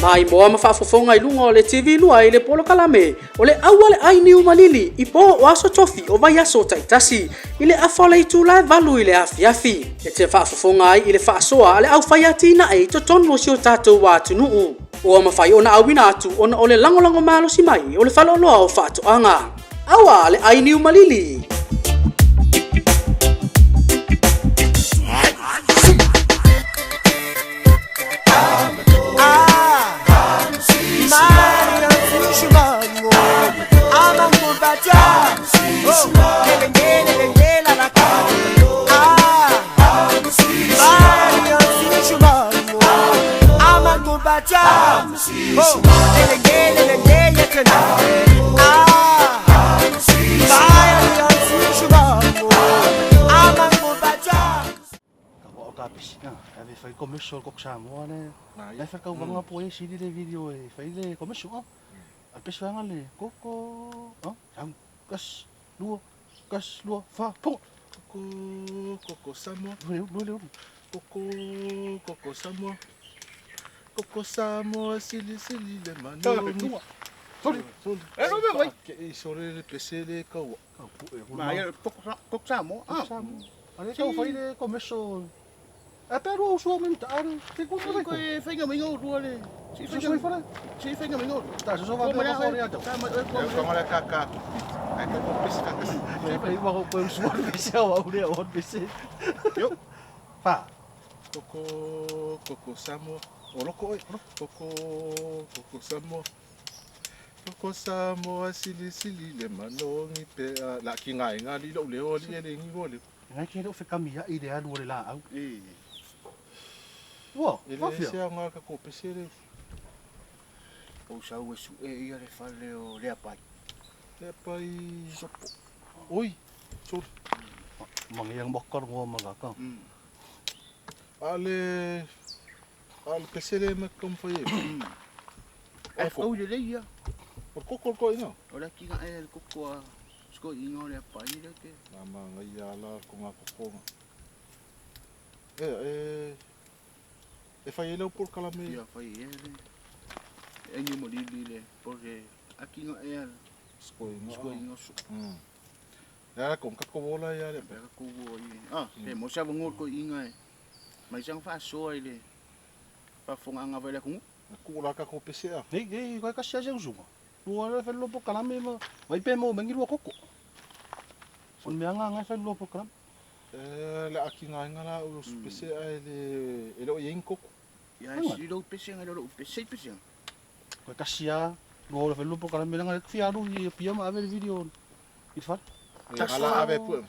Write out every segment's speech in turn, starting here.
Maimoa ma faafofoga i luga o le TV 2 i le polokalame o le Aua le Ai Niu Malili i po o aso tofi o vaiaso taitasi i le afa o le itula e 8 i le afiafi. E te faafofoga ai i le faasoa a le aufaiatinae i totonu o si o tatou atunuu. Ua mafai ona auina atu ona o le lagolago malosi mai o le Faleoloa o Faatoaga. Aua le Ai Niu Malili! Ka o ka pisi na, ave fai commercial kok Samoa le. Na fa kau vanga po e sili le video e fai le commercial ah. A pesi vanga le koko ah, sang kas lua kas lua fa po. Koko koko Samoa. Lua lua lua. Koko koko Samoa. Koko Samoa sili sili le manu. Soli. Soli. E no me vai. Ke i sole le pese le kaua. Ma ia koko Samoa. Ah. Samoa. Ale tau fai le commercial. E pe rua usua me ta are. Te ku Ko e whainga mai ngau rua le. Si Si sui fare. Si whainga mai ngau. Ta so va pe ko fare ata. Ta mai ko. E ko ngala kaka. Ai ko ko pese kaka. Se pe wa ko usua le pese wa ure o pese. Yo. Fa. Koko koko Samoa. O loko oi. Koko koko Samoa. Koko Samoa sili sili le manogi pe a la ki ngai nga li lo le o li ele ngi le. Ngai ke lo fe kami ia i le alu o le la au. E. Ua, Ele wafia. se nga ka ko pese le. O sau e su e ia le fale o lea pai. Le pai Sopo. Oi. Sori. Mangi ang bakar ngo magaka. Ale ale pese le me kom fai. E whau le leia. O koko ko ina. O la ki ngā e le koko a sko i ngā lea pai le ke. Na ma ngai ala ko nga koko. E e e fai ele por kala me. Ia whai e le. E ni mo lili le. Porque a ki ngā e ala. Sko ina. Sko i ngā sopo. Ya ko ka ko bola ya le. Pera ko wo i. Ah, e mo sa ngol ko i ngā e. Mai sang fa soa i le. Fa fonga ngā vai le kungu. Ku la ka ko pese a. Nei, nei, kai kasi ase usuma. Lua le fe lopo kalame ma. Vai pe mo mengi lua koko. Son mea nga ngai fe lopo kalame. E le aki ngai ngala o pese a ele ele o yen koko. Ia e si lo pese ngai lo pese pese. Kai kasi a lua le fe lopo kalame nga fi alu i pia ma ave le video. I fa. Ngala ave pu.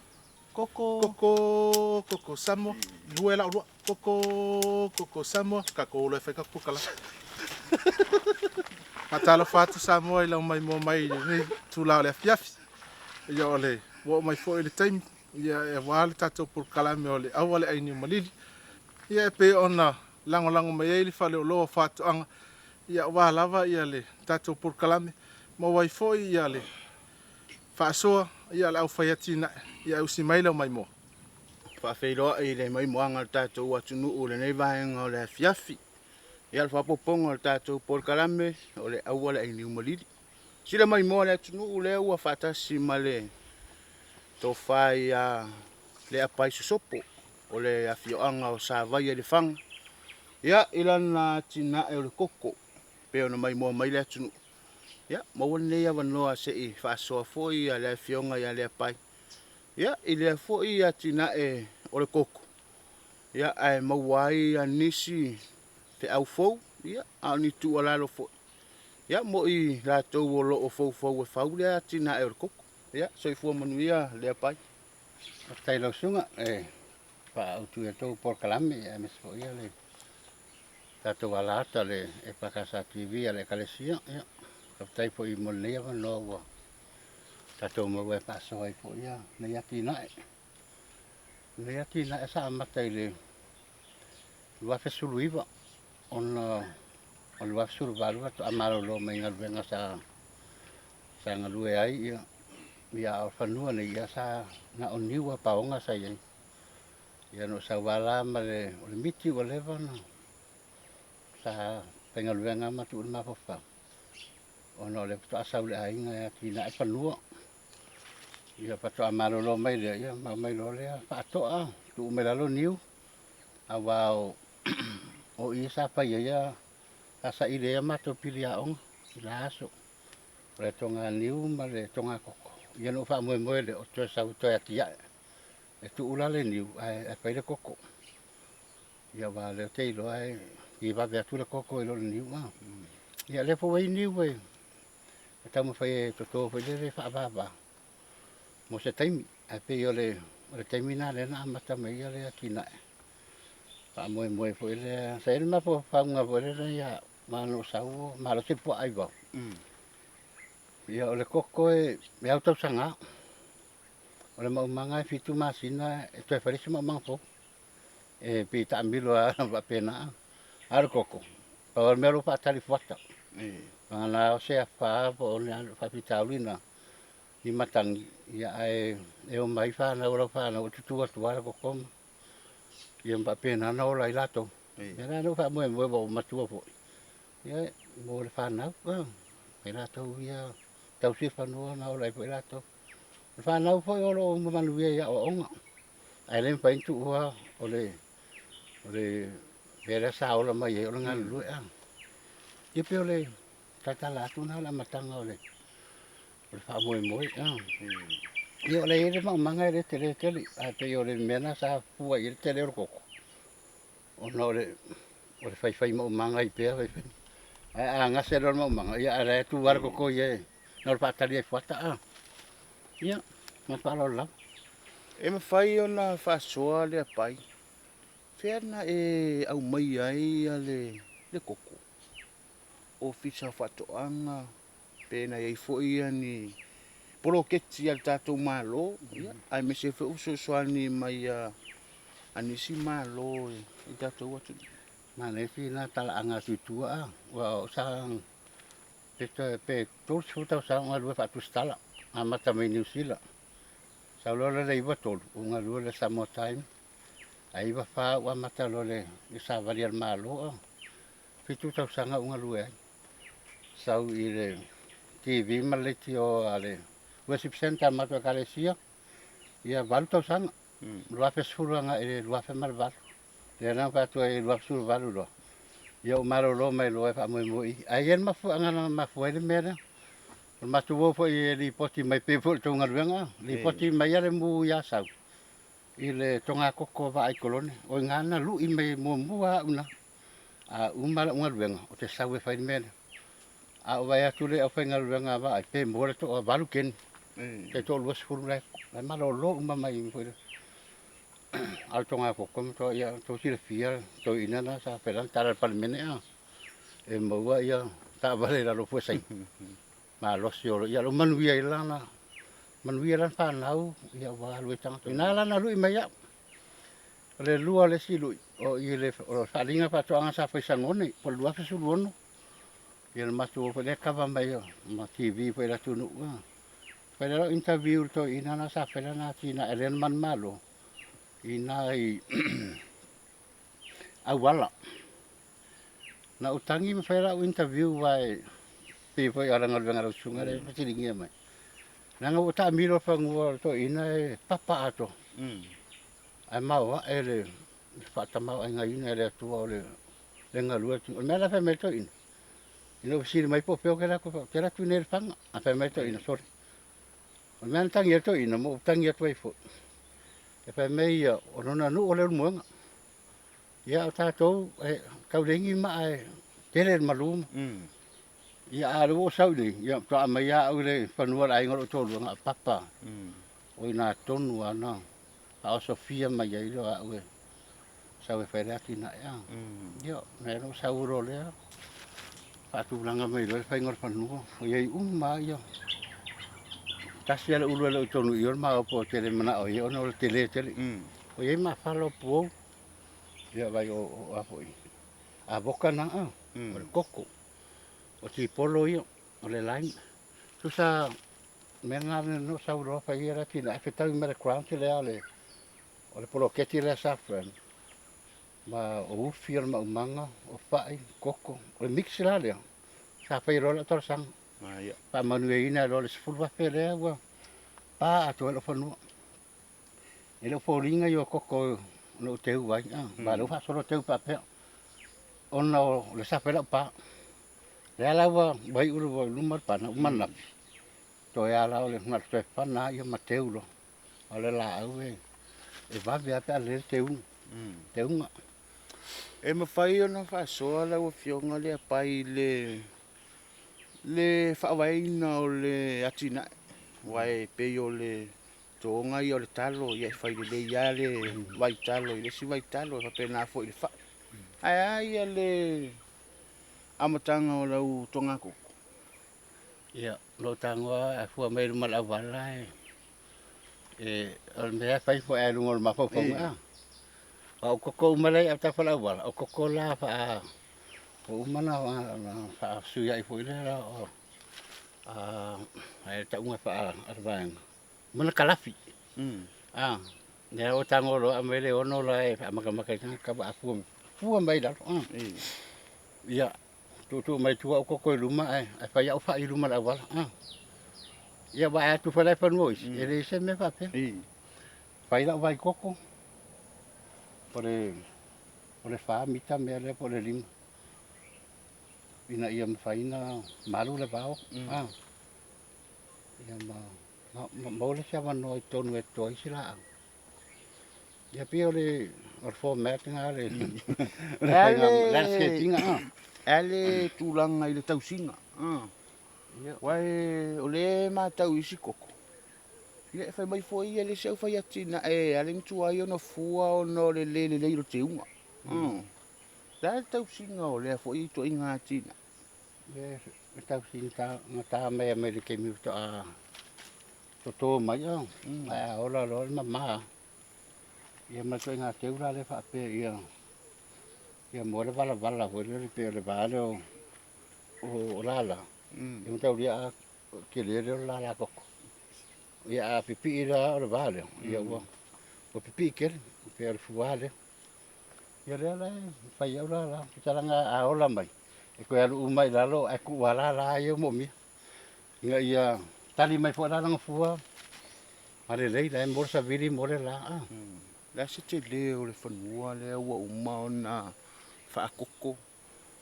Koko. Koko koko Samoa. Lua la lua. Koko koko Samoa ka ko le fe ka ko kala. Matalo fatu Samoa i lau mai mo mai nei tula o le afiafi. Ia o le wo mai fo i le taimi. Ia e wā le tātou polokalame o le aua le ai niu malili. Ia e pe ona langolango mai ai le fale o loa whātuanga. Ia wā lava ia le tātou polokalame. Ma wai fo ia le whaasoa ia le au whaiati na ia usi mai lau mai mo. Whaawheiroa i le mai moanga le tātou atunuu o le nei vaenga o le afiafi. Ia le whapoponga o le tātou polokalame o le aua le ai niu malili. Sila mai moa le atunuu le ua whaatasi ma le tōwhai a le apai sosopo o le afioanga o Savaia i le whanga. Ia ilana tina e o le koko pe ona mai moa mai le atunuu. Ia maua nei awanoa se i whaasoa foi a le afioga ia le apai. Ia i lea foi a tina e o le koko. Ia ae maua ai a nisi fe au fou, ia a o ni tua lalo foi. Ia mo i lātou o loo fou fou e fau lea tina e o le koko. Ia soifua manuia le apai. Faafetai lau susuga e faaautu i tou polokalame aemaise foi ia le tatou alaata le EFKS TV a le Ekalesia. Ia faafetai foi mo lenei avanoa ua tatou maua e faasoa ai foi ia nei atinae. Lenei atinae sa amata i le 2019 ona o le 2018 faatoa malolo mai galuega sa sa galue ai ia ia o fanua nei ia sa na o niu a paoga sa iai. Ia no sa wala ma le o le miti ua leva na sa faigaluega ma tuu i le mafaufau ona o lea faatoa sau i le aiga e atinae fanua. Ia faatoa malolo mai lea, ia ma omai loa lea faatoa, tuu mai lalo niu, aua o o i sa fai ai a sa saili ai a matou pili aoga i la aso. O le toga niu ma le toga koko, ia na ou faamoemoe lea o toe sau e toe atiae. E tuu la le niu ae fai le koko. Ia aua o lea ou te iloa e fia vave atu le koko i lo le niu. Ia o lea foi ua i ai niu e taumafai e toto foi lele e faavava mo se taimi. Ae pei o le taimi lena lea na amata mai ai le atinae. Faamoemoe foi lea, sa i ai le mafaufauga foi lele ia au, aua na ou sau o malosi le puaa aivao. Ia o le koko e au tausaga. O le maumaga e 7 masina e toe fai le isi maumaga fou. E pei e taamilo lava faapena. A o le koko, pau lava le mea o lou faatali fuata. Vagana o se afa po o le a le faafitauli lena ni matagi, ia ae e omai fanau a lau fanau e tutu atu lava le koko ma ia ma faapena ona ola ai latou. Ia lea na ou faamoemoe ua ou matua foi, ia mo le fanau, e latou ia tausi le fanua ma ola ai foi latou. O le fanau foi o lo o manuia i aoaoga, ae le mafai ona tuua o le mea lea sa ola mai ai o le galulue. Ia pei o le talatala atu lena o le amataga o le faamoemoe. Ia o lea e i ai le maumaga e le tele tele, ae pei o le mea lena sa fua i ai le tele o le koko, ona o le faifai maumaga ai pea faifai. Ae a gase loa le maumaga, ia a o la e tu lava le koko ia na o le faatali lava i fuata. Ia, ma le faaaloalo lava. E mafai ona faasoa le apai, fea na e aumaia ai le koko? Ofisa o Faatoaga, pe na i ai foi ni poloketi a le tatou Malo, ia, aemaise foi o fesoasoani mai a nisi Malo i tatou atunuu. Manaia sina talaaga atu i tua, aua o sa pe 30 tausaga o galue faatusitala, amata mai Niu Sila. Sau loa la le 93 ou galue i le Samoa Time, ae 94 ua amata loa le savali a le Malo, 7 tausaga ou galue ai. Sau i le TV ma le leitio a le Worship Centre a le matou Ekalesia, ia 8 tausaga, 2010 agai i le 2008. Lea la na fai atu ai i le 2018 loa, ia ou malolo mai loa e faamoemoe i i. Ae i ai le mafuaaga na mafua ai le mea lea. O le matou o foi e lipoti mai pei foi o le tou galuega, lipoti mai le mu i Asau i le togakoko vaai kolone. O i ina na lui mai muamua au ina. A uma lau galuega, ou te sau e fai le mea lea. A ou vaai atu i le aufaigaluega vaai, pe maua le toa 8 keni, tai toa 20 la e malolo uma mai foi lea. A o le togakoko ma ia tou silafia toeaiina na sa faapena ona tala i le Palemene e maua ia taavale i lalo o fuesaina. Malosi o ia lou manuia ai lana manuia lana fanau ia ua alu ai tagata. Ina la na lui mai au. O le lua o le isi lui, o i le o le faaaliga faatoaga sa fai i Sagone po o le 2016. Ia le matou o foi lea kava mai ma TV foi i le atunuu. Fai lea lau interview i le toeaina la sa fai lana atinae lea na manumalo i nai auala. Na ou tagi ma fai lau interview aua e pei foi o le galuega a lau susuga lea e fesiligia mai. Leaga ua taamilo i fanua o le toeaina e papa atoa. Ae maoae le faatamaoaigaina e le Atua o le galue atu. O le mea la e fai mai ai le toeaina, ina ua fesili mai po o fea ou te alu atu, ou te alu atu i inei i Lefaga. Ae fai mai le toeaina, sole, o le mea na tagi ai le toeaina ma ou tagi atu ai foi, e fai mai ia, o lona nuu o Leulumoega. Ia o tatou e tau leai ni maa e tele le malu. Ia a o lea ua ou sau i inei, ia faatoa aumai lava au i le fanua o le aiga o lou toalua, na o papa. O i ina tonu lava na faaosofia mai ai loa au e sau e fai le atinae. Ia, na ou sau loa lea, faatulaga mai loa le faiga o le fanua. O i ai uma lava ia, tasi lava le ulu e le o i totonu i i o le maopo ou te le manao i ai ona o le tele tele. O i ai mafala o puou, ia vaai o a foi, avoka na, o le koko, o tipolo ia, o le lime. Tusa mea na na ou sau loa fai ai le atinae, fetaui ma le grant lea o le poloketi lea a SAFPROM. Ma o ufi o le maumaga, o fai, koko, o le mix la lea, sa faia loa lau talosaga. Faamanuiaina ai loa le $10,000 lea ua pa atoa ai lou fanua. E le o foliga ia o koko na ou teu ai, ma o lea ua faasolo teu faapea, ona o lea sa fai lau pa. O lea la ua iu i luma le pana, uma ananafi, toe lava la o le na o le toe fana lava ma teu loa. A o le laau e vave lava pe a lelei le teuga. Teuga. E mafai ona faasoa lau Afioga Leapai i le le faavaeina o le atinae, aua e pei o le toga ia o le talo, ia e fai lelei lava le vaitalo i le isi vaitalo, e faapena foi i le fai. Ae a ia le amataga o lau togatogo? Ia, o lo o tagoa a fua mai i luma o le auala e o le mea e fai foi i luga o le mafaufauga a. Aua o koko uma la e i autafa o le auala, o koko la faa ua uma ona faafesuiai foi lea o le tauga faale-vaega, uma ona kalafi. Lea ua tago loa aumai le ono la e faamatamata i tagata ua fua, fua mai lalo. Ia, tuutuu mai tua au koko i luma ae fai au fai i luma o le auala. Ia aua a atu foi la i fanua o isi, e leai se mea faapea. Fai lau vai koko, o le 4 mita mea lea po o le 5 ina ia mafai ona malu le vao. Ia ma maua le isi avanoa i totonu e toto ai isi laau. Ia pei o le format lena o le faiga landscaping ina. E a le tulaga i le tausiga? Aua o lea e matau i isi koko, ia e fai mai foi ia le isi au fai atinae e ala ona tuai ona fua ona o le le lelei o le teuga. O le a le tausiga o lea foi ituaiga atinae? Le tausiga na ta mai mai le taimi faatoa toto mai ae a ola loa le mama ia ma le ituaiga teu la lea faapea ia ia maua le valavala foi lele pei o le va lea o lala e mataulia a tele lea o le lala koko. Ia a pipii la o le va lea ia ua pipii tele pei o le fua lea. Ia lea la e fai au lala pitalaga a ola mai e toe alu uma i lalo ae tuu lava lala ia moomia ina ia tali mai foi la lana fua ma lelei la e maua le savili mo le la. O le a se tele o le fanua lea ua uma ona faakoko?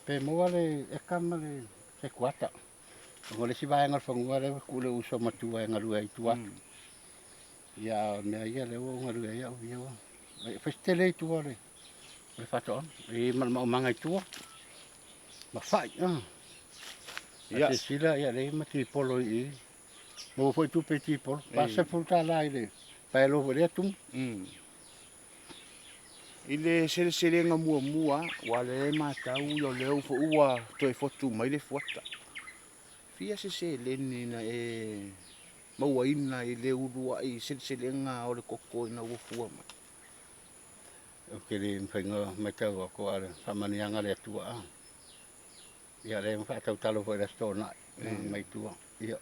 Pe maua le eka ma le se kuata. O le isi vaega o le fanua lea ua tuu le uso matua e galue ai i tua atu. Ia a o le mea ia lea ua ou galue ai au ia ua fai si tele i tua o le faatoaga. E i ai ma le maumaga i tua ma fai. A silasila ia lea e i ai ma tipolo i i. Maua foi tupe i tipolo. $40 i le paelo foi lea tumu. I le seleselega muamua aua o lea e matau o lea foi ua toe fotu mai le fuata. Fia se seleni na e mauaina i le uluai seleselega o le koko ina ua fua mai? Ou te le mafai ona matau atu a o le faamanuiaga a le Atua. Ia lea na faatautalo foi i le Aso Toonai mai tua. Ia,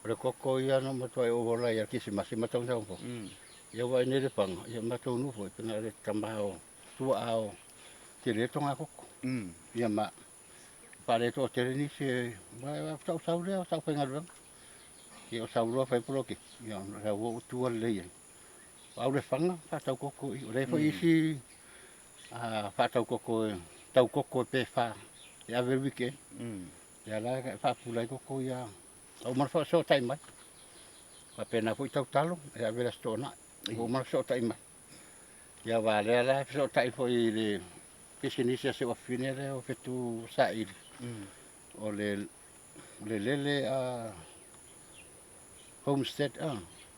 o le koko ia na matuai ou ola ai i le Kerisimasi ma tausaga fou. Ia ua vaai nei i Lefaga, ia matou nuu foi, pe na o le tama o tuaa o tele togakoko. Ia ma faaletoatele nisi e faatoa ou sau lea sa ou faigaluega. Ia ou sau loa fai poloketi, ia ona ua ou tua lelei ai. O au Lefaga faatau koko i, o lea foi isi faatau koko e tau koko pe fa e ave le weekend. Lea la e faapula ai koko ia, ua uma ona fesootai mai. Faapena foi tau talo e ave i le Aso Toonai, ua uma ona fesootai mai. Ia aua o lea la e fesootai foi i le pisinisi a si ou afafine lea o Fetu Saili, o le Lele Homestead,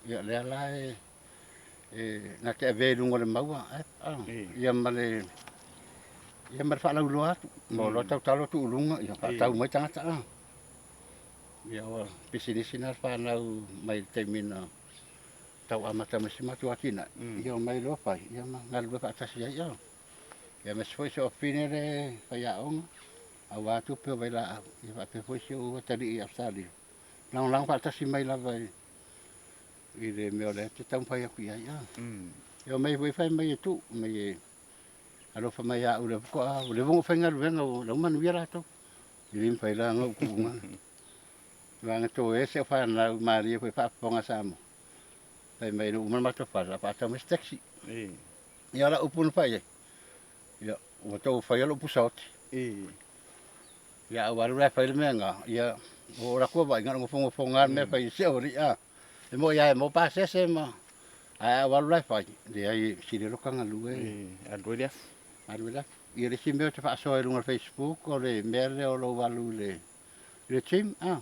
ia lea la e na te avea i luga o le Maua app, ia ma le faalauiloa atu. Maua loa tautalo tuu i luga, ia faatau mai tagata. Ia o pisinisi na a le fanau mai le taimi na tau amata mai si matou atinae, ia omai loa fai, ia ma galulue faatasi ai. Ia aemaise foi si ou afafine lea e faiaoga, aua tupe o vailaau, ia faapea foi si ou atalii i Ausetalia, lagolago faatasi mai lava i le mea o lea e te taumafai atu i ai. Ia omai foi fai mai e tuu, mai e Alofa mai ia au lea faatoa ua leva ona ou faigaluega ua lau manuia latou. E le mafai la ona ou tuuina. Vaega toe ese au fanau malie foi faafofoga a Samoa. Fai mai ina ua uma le matou fale, o le a faatau mai se taxi. Ia o lau upu na fai i ai, ia ua outou faia lou pusaoti. Ia a ou alu la e fai le mea lena, ia ua ou alu atu vaai, na o le nofonofo lava le mea e fai e si aualii a. E moni lava e maua pasese ma, ae a ou alu la e fai, leai e sili ai lota galue. Alu ai le afu. Alu ai le afu. Ia le isi mea ou te faasoa i luga o le facebook o le mea lea o lou alu i le gym a.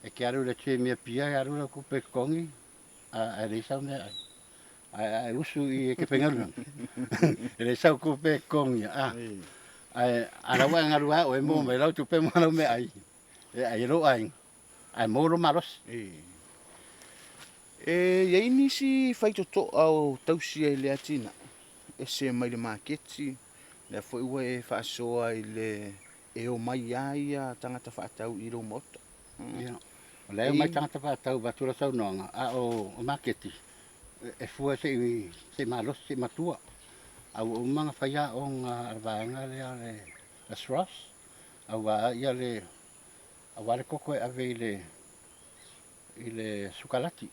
E te alu i le gym i Apia e alu lau tupe e totogi ae leai sau meaai. Ae a e usu i e te faigaluega, e leai sau tupe e totogi a. Ae a la ua e galu lava oe e maua mai lau tupe ma lau meaai e ai ai lou aiga ae maua lou malosi. E i ai nisi faitotoa o tausi ai i le atinae, ese mai le maketi, lea foi ua e faasoa i le e omai lava ia tagata faatau i lou maota. Ia, o la e omai tagata faatau vaeatu lau saunoaga, a o maketi, e fua se i malosi, se i matua. A ua uma ona fai aoga a le vaega lea o le SROS, aua ia le, aua le koko e ave i le i le sukalati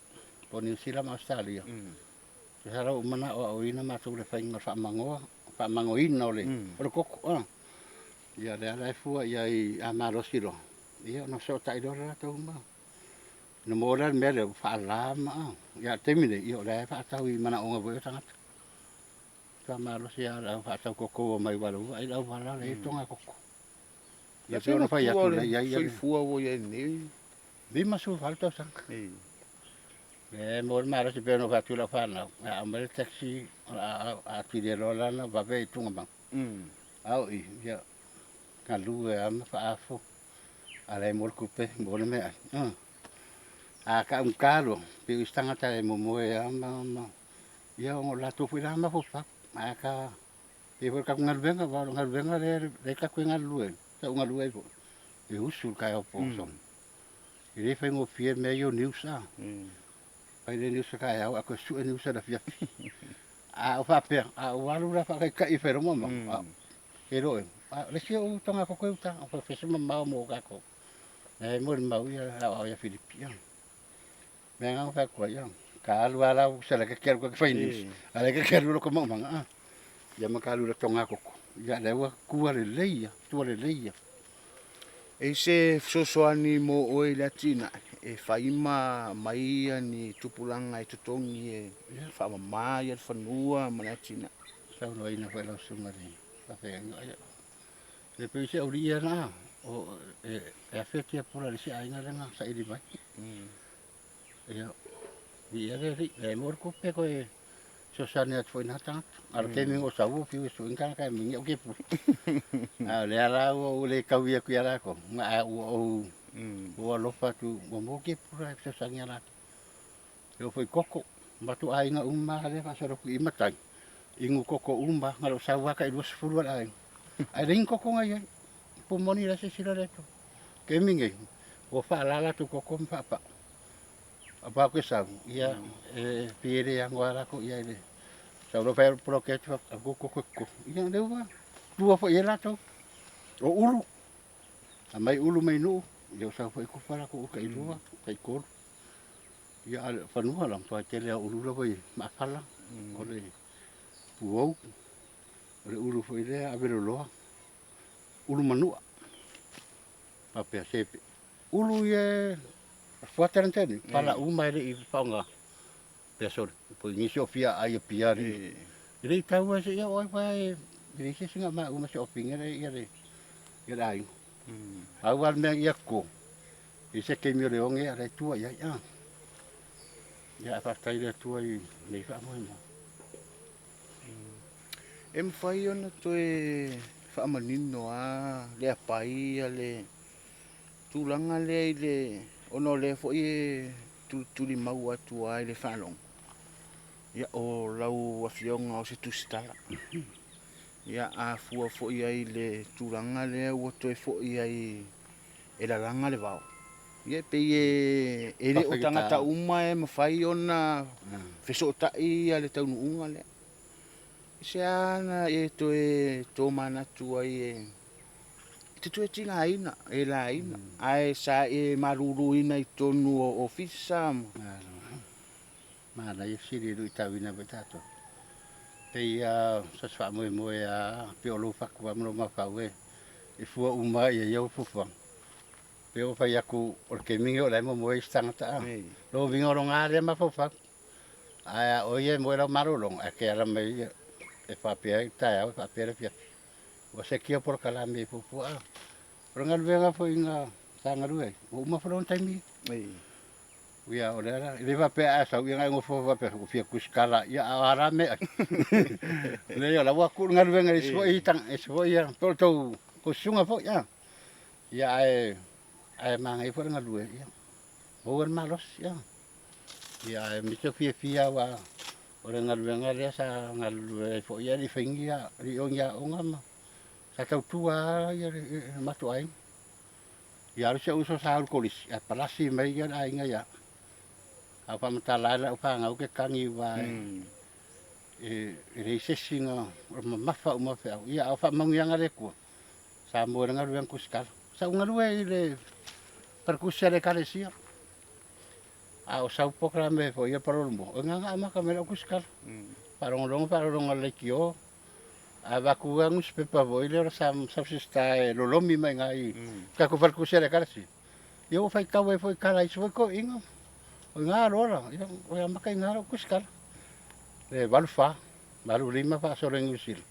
po o Niu Sila ma Ausetalia. Tusa la ua uma ona aoaoina matou i le faiga o le faamagoa, faamagoina o le o le koko a. Ia lea la e fua i ai a malosi loa, ia ona fesootai loa lea o latou ma ona maua lea o le mea lea ua faala ma a. Ia a o le taimi lenei, ia o la e faatau i manaoga foi o tagata. Matua malosi lava o le au faatau koko ua omai aua o lea ua vaai le auala o la e i ai le toga koko. Ia pei ona fai atu, la e i ai soifua ua i ai nei. 58 tausaga. E maua le malosi pei ona ou fai atu i lau fanau, a aumai le taxi o le a atilia loa la ona vave i Tugamau. A o i, ia, galue lava ma faaafu, a o la e maua le tupe, maua le meaai. A taugata loa, pei o isi tagata e momoe lava ma, ia ona o latou foi la mafaufau. Ae a e i ai foi le tatou galuega, aua o le galuega lea e tatou te galulue ai, sa ou galue ai foi, e usu i le taeao po. E le faigofie mea ia o news a. Fai le news i le taeao ae toe sue news i le afiafi. A ou faapea, a ou alu la faataitai e fai loa ma e le o o le isi ou toga koko i uta, o fai se mamao mo tatou. E molimau ia le aoao ia Filipi. Mea na fai atu ai, ta alu lava la usa la ke alu ke fai news. A le ke alu lo maumanga a. Ia ma ka alu le toga koko. Ia le ua tua lelei ia, tua lelei ia. E i se fesoasoani mo oe i le atinae e fai ma aumai ia ni tupulaga e totogi e faamama ia le fanua ma le atinae. Saunoaina foi lau susuga i le faafeagaiga. Ia, e pei se aualii ia na, o, e afea tiapula i le isi aiga lea na saili mai. Ia, viia le Alii, lea e maua le tupe toe fesoasoani atu foi i na tagata. A o le taimi na ou sau ua fiu e sue ni tagata e aumai ni au tiapula. A o lea la ua ou le taui atu ia latou, a ua ou ua alofa atu ua maua tiapula e fesoasoani ia latou. E oo foi i koko, matou aiga uma lava lea e faasolo atu i matai, inu koko uma lava, na o lou sau lava tai 20 o le aiga. Ae leai ni koko na i ai. Upu moni la e silasila le Atua. Taimi nei, ua faalala latou koko ma faapao. A pa ke sau, ia e pei e le ano lava latou i ai i le sau loa fai atu poloketi fai atu aua koko e totogi. Ia lea ua tua foi i ai latou. O ulu, aumai ulu mai Nuu, ia ua sau foi tufa latou ulu tailua, taitolu. Ia a o fanua la, matua tele lava o ulu la ua i ai, maafala, o le puou, o le ulu foi lea aveloloa, ulu manua. Faapea se ulu ia e fuata le tele, pala uma e le i faaaoga. Pea sole, po i nisi o fia aai Apia alii. E le i tau lava seia oo ai aua e leai se isi na o maua ma se ofine lea ia le ia le aiga. Pau lava le mea ia toto, i se taimi o le oge a o la e tua i ai. Ia ae faafetai i le Atua i lenei faamoemoe. E mafai ona toe faamanino lava le apai ia le tulaga lea i le ona o lea foi e tulitulimau atu lava i le faalogo, ia o lau afioga o se tusitala. Ia a fua foi i ai i le tulaga lea ua toe foi ai e lalaga le vao, ia e pei e le o tagata uma e mafai ona fesootai le taunuuga lea. Se a na e toe tomanatu ai e te toe tigaina e laina, ae sa e maluluina i totonu o ofisa ma. Malo. Manaia fesili e luitauina foi tatou. Pei a so se faamoemoe a pe o lou fatu a ma lou mafaufau e e fua uma ia ia fuafuaga. Pe ua fai atu o le taimi lenei o la e momoe isi tagata a. Lona uiga o lona lea mafaufau. Ae a oe ia e moe lau malologa ae te ala mai ia e faapea ai le taeao e faapea le afiafi. Ua sekia polokalame e fuafua a. O le galuega foi na sa galue ai, ua uma foi lona taimi. Ia o lea la, e le faapea a sau ia ona e nofo faapea ua fia kusikala, ia a o a la mea e ai. Leai o la ua tuu le galuega i isi foi isi foi ia, po o le tou susuga foi a. Ia ae ae manaia foi le galue, ia maua le malosi a. Ia ae misi o fiafia aua o le galuega lea sa galulue ai foi ae le i fai ni le i oo i ni aoga ma sa tautua lava ia le matou aiga. Ia alu si ou uso sa alu i le kolisi ae palasi mai le aiga ia au. A o faamatala ai lau fanau ke tagi aua e leai se isi na mamafa uma feau. Ia a o faamanuiaga a le Atua, sa maua ai le galuega tusitala. Sa ou galue i le faletusi a le Ekalesia, a o sau polokalame foi ia Palolo-mua, o i ina na amata mai ai lau tusitala. Faalogologo faalogologo i le leitio, ae avatu lava nusipepa foi lea o le South e lolomi mai i ina i tatou faletusi a le Ekalesia. Ia ua faitau ai foi i tala a isi foi toeaiina, o i ina loa la, ia ua amata i ina lau tusitala. Le 84, 85 faasolo i Niu Sila.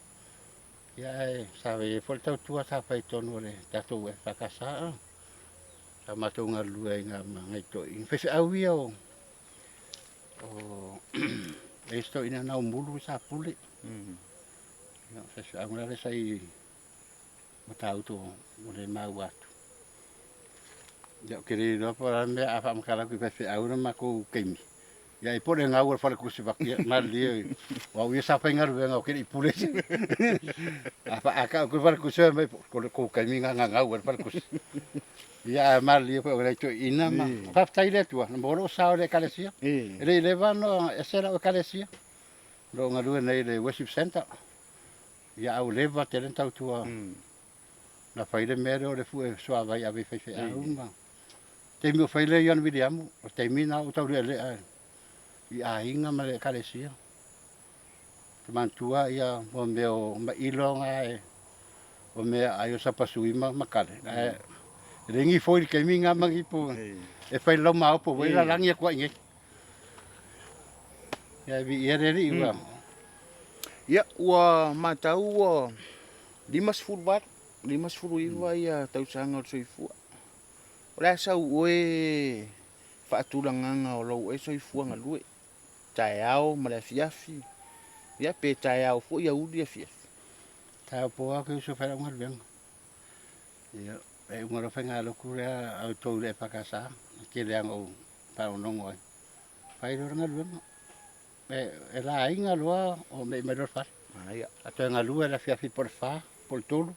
Ia ae sa i ai foi le tautua sa fai i totonu o le tatou EFKS a. Sa matou galulue ai i ina ma nai toeaiina, faifeau ia o e isi toeaiina na Umulu sa pule. Ia o faifeau la lea sa i Matautu ua le maua atu. Ia ou te le iloa po o le a le mea a faamatala atu i faifeau le matou taimi. Ia ai po o le gau o le faletusi vaeatu, ia malilie o au ia sa faigaluega ou te le i pule. A faatau atu le faletusi fai mai o le tou taimi lena na gau ai le faletusi. Ia ae malilie foi o nai toeaiina ma faafetai i le Atua na maua lou sao i le Ekalesia. E le i leva ona ese lau Ekalesia, o lo o galue nei i le worship centre. Ia a ua leva tele ona tautua na fai le mea lea o le fue suavai e ave i faifeau ma taimi o fai le Ioane Viliamu, o le taimi lena o ou taulealea i aiga ma le Ekalesia. Ou te manatua ia mo mea o mailo na e o mea ai o sapasui ma kale ae e leai ni ifo i le taimi lena ma ni ipu e fai le laumaopo foi lalagi atu ai i inei. Ia viia le Alii ua. Ia ua matau ua 58, 59 ia tausaga o le soifua. O le a sau oe faatulagaga o lou oe soifua galue, taeao ma le afiafi, ia pe taeao foi auli afiafi. Taeao po lava ou te usu e fai lau galuega. Ia, e uma loa faigalotu lea a outou i le EFKS, e tele lava ina ou faalogologo ai. Fai loa le galuega. E laina loa o me'i mai loa le fale. A toe galue i le afiafi po o le 4 po o le 3.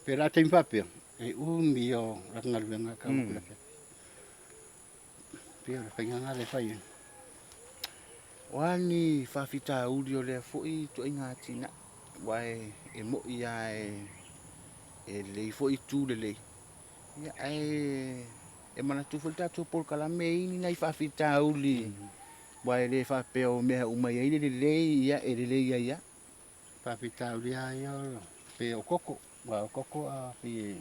Pei la o taimi faapea, e umi ia o lata galuega e tau atu i le afiafi. Pei o le faiga lena lea e fai ai. O a ni faafitauli o lea foi ituaiga atinae, aua e moni lava e lelei foi itu lelei, ia ae e manatu foi le tatou polokalame e i ai ni nai faafitauli, aua e le faapea o mea uma e i ai le lelei, ia e lelei ai lava. Faafitauli lava ia pei o koko, aua o koko a pei e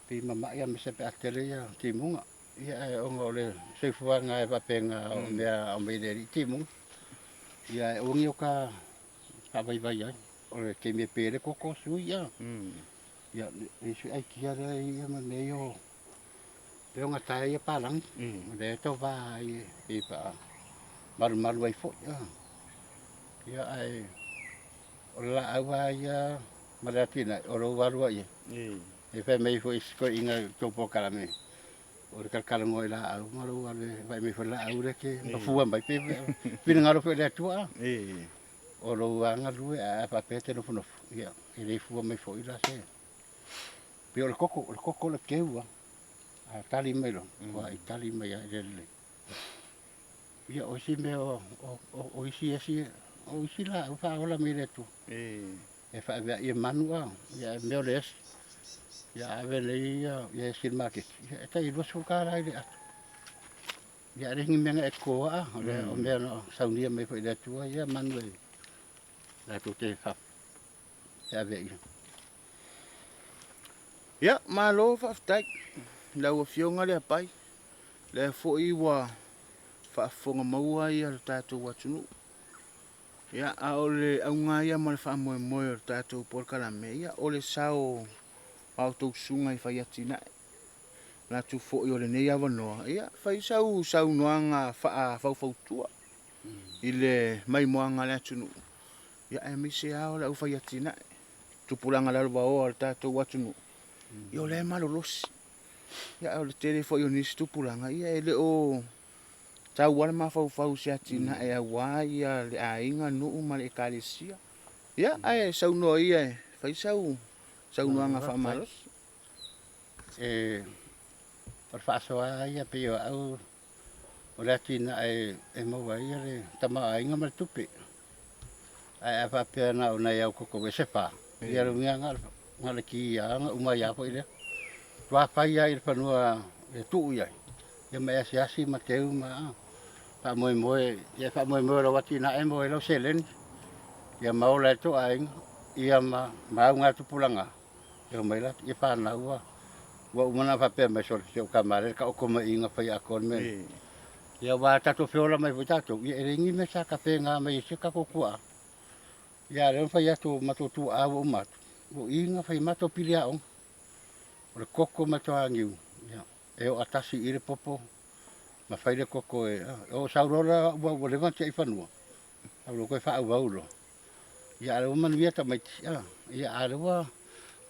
pei e mamai aemaise pe a tele ia timuga. Ia ae ona o le soifuaga e faapena o mea e aumai e le alii timuga. Ia ae aua ne i o ta faavaivai ai. O le taimi e pe ai le koko sui ia. Ia le isi aikia lea e i ai ma mea ia o lea e gata ai ia palagi. O lea e tau va ai e pei e faamalumalu ai foi. Ia ae o le laau lava ia ma le atinae o lou alu ai i ai. E fai mai foi isi toeaiina i le tou polokalame, o le talatalanoa i laau ma lou alu e vaai mai foi le laau lea e te mafua mai pe finagalo foi o le Atua. O lou lava galue ae a faapea e te nofonofo, ia e le fua mai foi la se. Pei o le koko, o le koko o le keu lava. A tali mai loa, ua i tali mai lava i le lelei. Ia o isi mea o isi esi O isi laau faaola mai le Atua e faaveai e manu a, ia ae mea o le esi. Ia a ave nei ia esi i le maketi, ia e tai $20 i le ato. Ia ae leai ni mea na e totoa a, o le o mea na saunia mai foi e le Atua ia manu e latou te feaveaia. Ia, malo faafetai i lau Afioga Leapai, lea foi ua faafofoga maua ia le tatou atunuu. Ia, a o le auga ia ma le faamoemoe o le tatou polokalame, ia, o le sao o a outou susuga i fai atinae. Manatu foi o lenei avanoa, ia, fai sau saunoaga faafaufautua i le maimoaga a le atunuu, ia, aemaise lava o le aufai atinae, tupulaga lalovaoa o le tatou atunuu, ia, o lea e malolosi. Ia, a o le tele foi o nisi tupulaga, ia, e le o tau lava le mafaufau i se atinae aua ia le aiga, nuu ma le ekalesia. Ia, ae saunoa ia e fai sau saunoaga faamalosi. E, o le faasoa lava ia pei o au o le atinae e maua ai le tamaoaiga ma le tupe. Ae a faapea na o nai au koko ese fa, ia le uiga na o le ki lava ona uma ai lava foi lea. Matua fai lava i le fanua e tuu i ai, ia ma e asiasi ma teu ma faamoemoe, ia e faamoemoe o lau atinae e maua ai lau seleni, ia ma ola ai tou aiga, ia ma augatupulaga e omai latou, ia fanau ua uma ona faapea mai, sole, se o tama lea e taoto mai i i na fai atoa le mea lea. Ia aua a tatou feola mai foi tatou, ia e leai ni mea sa tapena mai e si o tatou tuaa. Ia a o lea na fai atu e matou tuaa ua uma atu, o i na fai ai matou pili aoga. O le koko ma le toaniu, ia, e oo tasi i i le popo ma fai le koko e, o sau loa la ua leva ona tiai fanua, sau loa toe faaauau loa. Ia a o lea ua manuia tamaiti, ia a o lea ua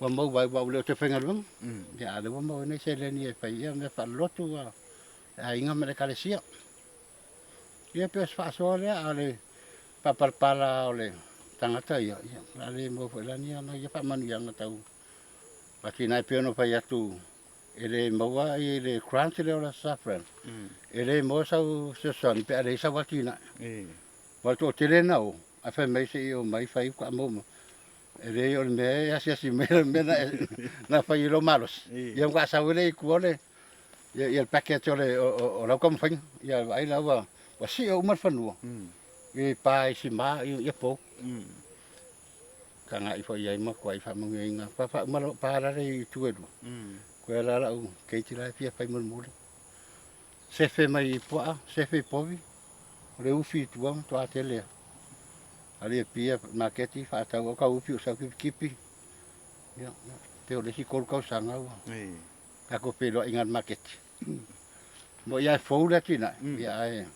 ua maua ai aua ua le o toe faigaluega. Ia a o lea ua maua ai nai seleni e fai ai mea faalelotu a le aiga ma le ekalesia. Ia pei o se faasoa lea, a o le faapalapala o le tagata ia, ia o le a le maua foi la ni ana ia faamanuiaga tau atinae pei ona fai atu e le maua i le grant lea o le SAFPROM, e le maua sau fesoasoani pe a leai sau atinae. Aua o le toatele na o, ae fai mai se i omai fai faatoa maua mai. E leai o le mea e asiasi mai o le mea na fai i lou malosi, ia ona faatoa sau ai lea i tua o le ia le package o le o lau taumafaiga. Ia vaai la ua sio uma le fanua i pa i sima ia pou. Tagai foi i ai ma matua faamanuiaina. Faauma lau pa la i itu e lua. Koe la lau keiki la e fia fai mulimuli. Sefe mai i puaa, sefe i povi, o le ufi i tua matua tele lava. Alu i Apia maketi faatau au kau ufi o sau kipikipi. Ia, pei o le isi 3 tausaga ua tatou feiloai i le maketi. Mo ia e fou le atinae, ia ae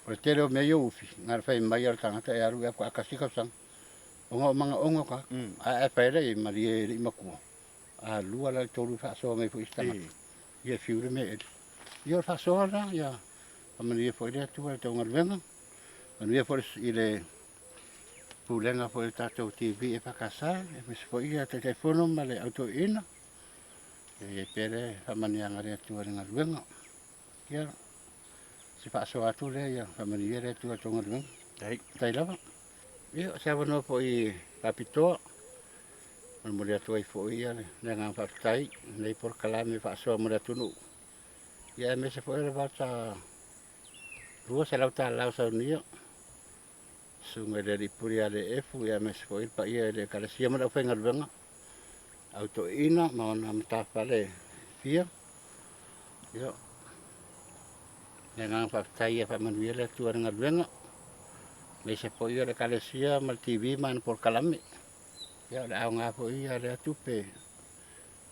o le tele o mea ia o ufi, na ona fai mai lava o le tagata e alu faatoa tasi tausaga. Ona o manaoga o tagata. Ae a fai lea i ai, malie e le i matua, a lua la i le tolu e faasoa mai foi isi tagata, ia e fiu le mea e eli. Ia o le faasoa lena, ia faamanuia foi le Atua i le tou galuega, manuia foi i le pulega foi o le tatou TV EFKS, aemaise foi le Taitaifono ma le au toeaina. Ia i ai pea le faamanuiaga a le Atua i le galuega. Ia, se faasoa atu lea, ia faamanuia le Atua i le tou galuega. Faafetai lava. Ia, o se avanoa foi faapitoa, molimoli atu ai foi le agaga faafetai i lenei polokalame faasoa mo le atunuu. Ia aemaise foi o le vata $200 saunia, susuga i le Alii Pule ia Leefu, ia aemaise foi le paia i le Ekalesia ma le aufaigaluega, au toeaina ma ona matafale e fia. Ia, le agaga faafetai ia faamanuia le Atua i le galuega, aemaise foi o le Ekalesia ma le TV ma ana polokalame. Ia o le aoga foi ia lea tupe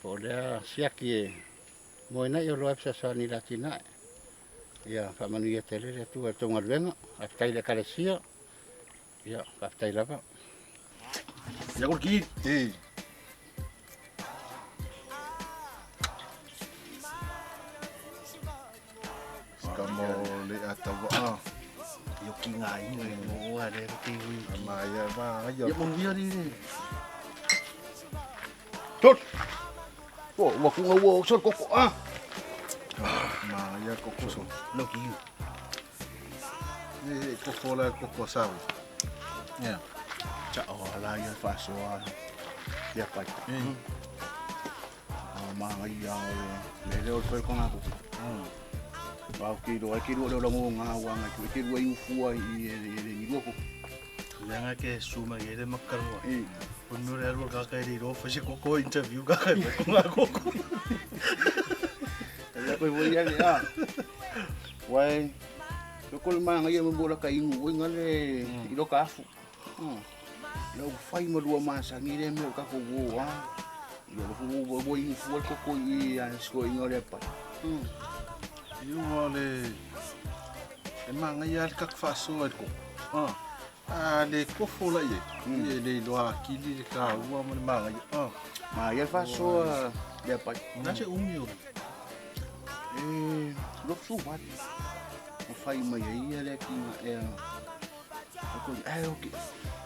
po o lea siaki e moe nai oloa e fesoasoani i le atinae. Ia faamanuia tele le Atua i le tou galuega. Faafetai i le Ekalesia. Ia faafetai lava. Ia ko ki. E. Ka mo le atawa. Io ki ngā inga e mo a le te ui. Ma ia ma ia. Ia manuia ni le. Tot. O, ua kunga ua o sol koko a. Ma ia koko so. No ki. E koko la koko sau. Ia. Sa'o lava la ia le faasoa le apai. O manaia o le mea lea o le fai o le kogakoko. Aua ou te iloa ai, te lua lea o lagoga aua nai e te lua inu fua i i e le ni lua koko. Leaga ke su mai ai le makalua. O le mea o le alu a le kaka e le iloa fai se koko interview kaka e fai kogakoko. Ia koe foi ia le a. Uai, ko le manaia mo la ka inu oi ngale i lo ka afu. La ua fai ma lua masani le mea o tatou uo a. Ia le fu ua inu fua le koko i a se toeaiina o le apai. Ua le e manaia lava le tatou faasoa i le koko. A le kofo la i ai, e le iloa atili le taua ma le manaia. Manaia le faasoa le apai. Na se umi o. E lofu wali. Ma fai mai ai ia le atinae a Ae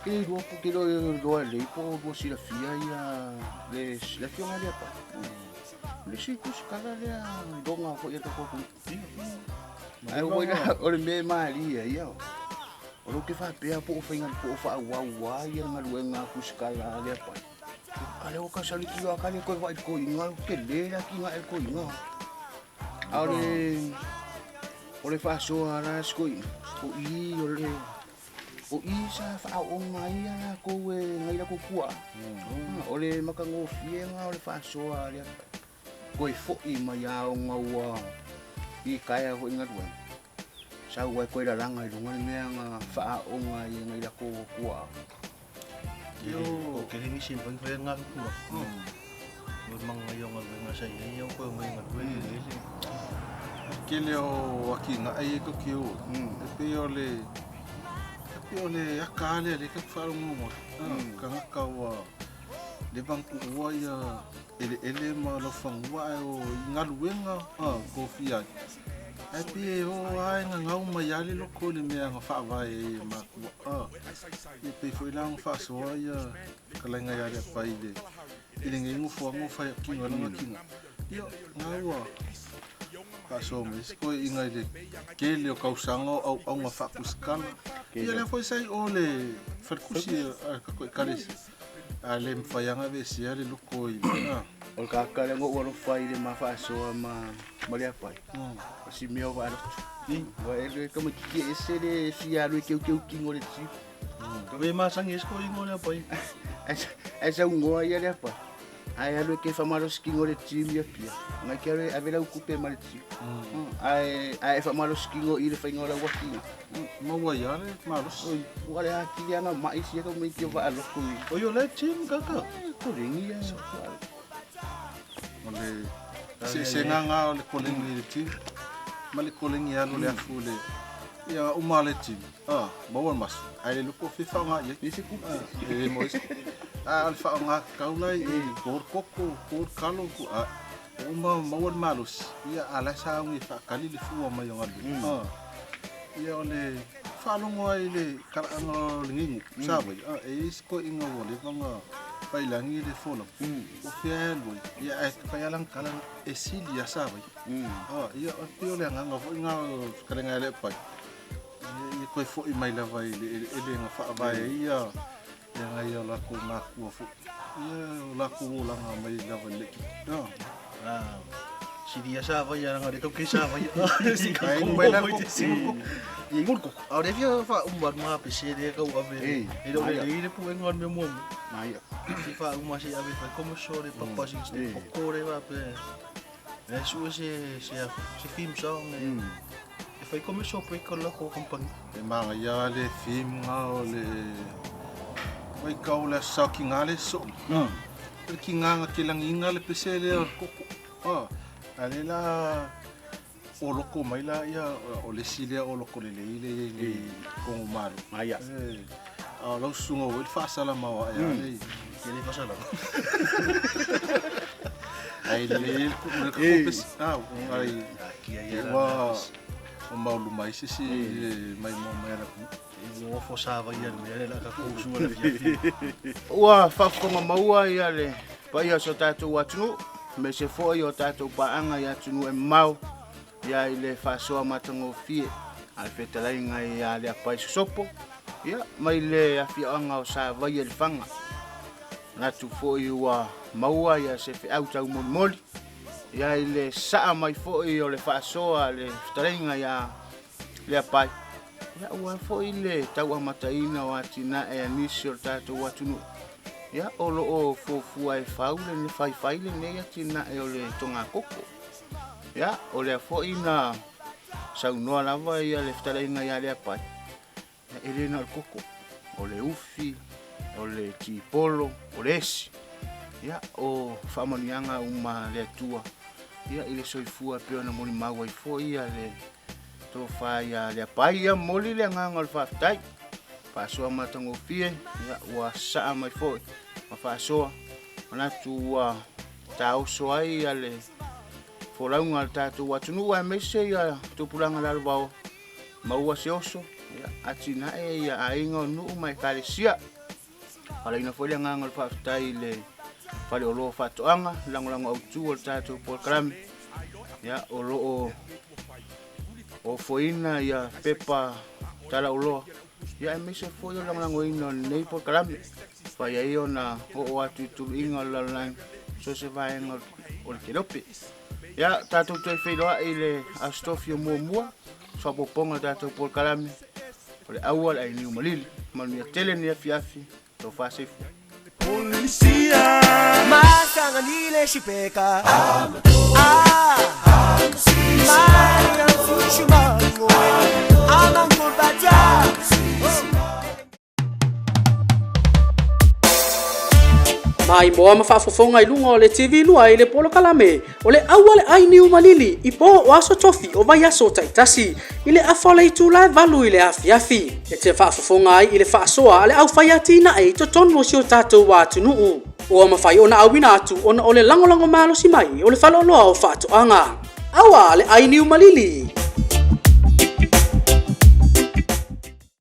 ke le iloa po ke le iloa lelei po o lua silafia ia le le afioga lea pa. Le isi tusitala lea iloga foi a tatou atunuu. Ae ua ila o le mea e malie ai ia o lea ou te faapea po o faiga po o faaauau lava ia le galuega a tusitala lea pa. A lea ua kasaliki lava ka le toe vaai i le toeaina, tele le atinae a le toeaina. A o le o le faasoa la si toeaina, o i o le o i sa faaooga ai ia latou e nai latou tuaa. O le matagofie lena o le faasoa lea toe foi mai lava ona ua litaea foi i galuega. Sau ai toe lalaga i luga le mea na faaooga ai e nai latou tuaa. Io ke le nisi fai fai ngā kura. O le manga i o galuega sa i ai au koe o mai galue le lele. Tele o atinae ia tou te o ai. E pei o le e pei o le aka lava lea lea tatou te faalogologo ai. Tagata ua leva ona tuua ia eleele ma laufanua ae o i galuega tofia ai. Ae pei e oo lava e gagau mai lava le loto i le mea na faavae ai e matua. Ia pei foi la ona faasoa ia fetalaiga ia Leapai i le i lenei nofoaga o fai kino ai lana tina. Ia, na ua faasoa mai isi toeaiina i le tele o tausaga o auauna faakusikala. Ia lea foi sa i o le falekusi a le tatou ekalesia. A le mafai lava ona aveesea le loko i le... O le tagata lea na ou alofa ai i le ma faasoa ma ma Leapai, o si mea o Vaaloto. Ua e le tamaitiiti e ese le fia alu e keukeu kino le tio. Ka masani e se toeaina o Leapai. Ae saunoa ia Leapai, Ae alu e kefa malosi kino le gym i Apia, ngai ke alu e ave lau kupe ma le gym. Ae ae faamalosi kino i le faiga o lau atiga. Maua ai lava le malosi. Oi, ua le atili lava na mai sia tamaiti o Vaaloto i. Oi o le gym kaka. Koleni ia. O le eseesega lena o le koleni i le gym ma le koleni e alu i le afu i le ia uma le gym. Ah, maua le maso. Ae le iloa po o fea e faaaoga i ai. Leai se tupe. E le maua ai se tupe. A o le faaaoga tatau la i po o le koko, po o le kalo, a uma maua le malosi, ia a o la e sauni e faatali le fua mai o galuega. Ah, ia o le faalogo ai i le talaaga o lenei nuu, Savaii, ah, e i ai si toeaina ua leva ona faiilagi le folauga, o fea e alu ai, ia ae fai lava lana tala, e sili lava Savaii. Ah, ia pei o le agaga foi lena o le fetalaiga ia Leapai, Ia toe foi mai lava i le eleele na faavae ai ia nai o latou matua foi. Ia o latou olaga mai lava i le laitiiti. Ah, sili sa vai ana le tau ke sa vai. Si ka Ai mai la ko. Ia ngul ko. A le fia fa umba ma pe se le kau ave. E lo le le pu e ngon me mo. Maia. Si fa uma si ave fa como so le papa si ste poko le va pe. E su se se se film song. E fai commercial break o le latou company. E manaia le theme na o le vaitau o le aso kiga le soo. O le kiga na te lagiina le pese lea o le koko. A lea la o loko mai la ia o le isi lea o loko lelei lea i ai nei i Kogo Malo. A o lau susuga ua i ai le faasalamaoa ae a le Ia le faasalama. Ae lelei le koko pese. Ai Ua mauluma ai se isi maimoa mai a le atunuu. Ua ofo sa vai ia le mea lea la tatou usu i le afiafi. Ua faafofoga maua ia le paia o si o tatou atunuu, aemaise foi o tatou paaga i atunuu e mamao ia i le faasoa matagofie a le fetalaiga ia Leapai Sosopo. Ia, mai le afioaga o Savaia i Lefaga. Manatu foi ua maua ia se feau taumolimoli, ia i le saa mai foi o le faasoa a le fetalaiga ia Leapai, ia aua foi le tau amataina o atinae a nisi o le tatou atunuu, ia o lo o fuafua e fau le faifai lenei atinae o le togakoko. Ia, o lea foi na saunoa lava ia le fetalaiga ia Leapai, E le na o le koko, o le ufi, o le tipolo, o le esi. Ia, o faamanuiaga uma a le Atua ia, i le soifua e pei ona molimau ai foi ia le tofa ia Leapai. Ia, momoli le agaga o le faafetai. Faasoa matagofie, ia, ua saa mai foi ma faasoa. Manatu ua taoso ai ia le folauga a le tatou atunuu aemaise ia tupulaga lalovaoa. Maua se oso, ia, atinae ia aiga o nuu ma ekalesia. Falaina foi le agaga o le faafetai i le faleoloa o faatoaga, lagolago autu o le tatou polokalame. Ia, o lo o ofoina ia pepa talaoloa, ia aemaise foi o le lagolagoina o lenei polokalame. Fai ai ona oo atu i tuluiga o le lalolagi, so se vaega o le kelope. Ia, tatou toe feiloai i le Aso Tofi o muamua, faaopoopoga o le tatou polokalame, o le aua le ainiu malili. Manuia tele lenei afiafi, tofa soifua. Maimoa ma faafofoga i luga o le TV 2 i le polokalame o le aua le ai niu malili i po o aso tofi o vaiaso taitasi i le afa o le itula e 8 i le afiafi e te faafofoga ai i le faasoa a le aufai atinae i totonu o si o tatou atunuu. Ua mafai ona auina atu ona o le lagolago malosi mai o le faleoloa o faatoaga. Aua le ai niu malili!